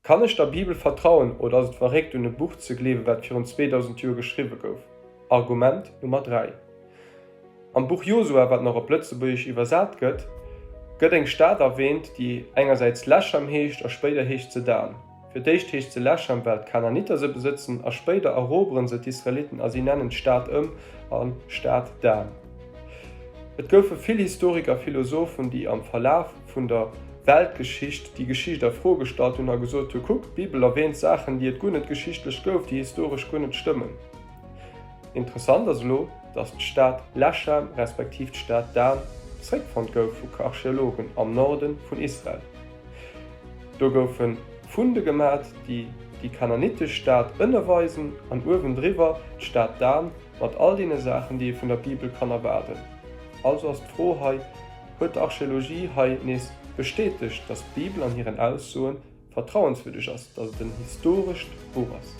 Kann ech der Bibel vertrauen oder ass et verréckt un e Buch ze gleewen, wat virun 2000 Joer geschriwwe gouf? Argument Nummer 3, Am Buch Josua, wat nach op Lëtzebuergesch iwwersat gëtt, gëtt eng Stad erwäänt, déi engersäits Lechem heescht a spéider heescht se Dan. Fir d'éischt heescht se Lechem, well d'Kananiter se besëtzen, a spéider erobere se d'Israeliten a si nennen d'Stad ëm a Stad Dan. Et goufe vill Historiker a Philosophen, déi am Verlaf vun der Weltgeschicht déi Geschicht a Fro gestallt hunn a gesot hu, Kuck, d'Bibel erwähnt Saachen, déi et guer net geschichtlech gouf, déi historesch guer net stëmmen. Interessant ass elo, datt d'Stad Lechem respektiv d'Stad Dan zréckfonnt gouf vu Archeologen am Norde vun Israel. Do goufe Funde gemat, déi déi kananitesch Stad ënne weisen an uewendriwwer d'Stad Dan mat all deene Saachen, déi ee vun der Bibel kann erwaarden. Also ass d'Fro hei, Huet d'Archeologie hei nees bestätegt, dass d'Bibel an hiren Aussoen vertrauenswürdeg ass, dass et en historescht Buch ass?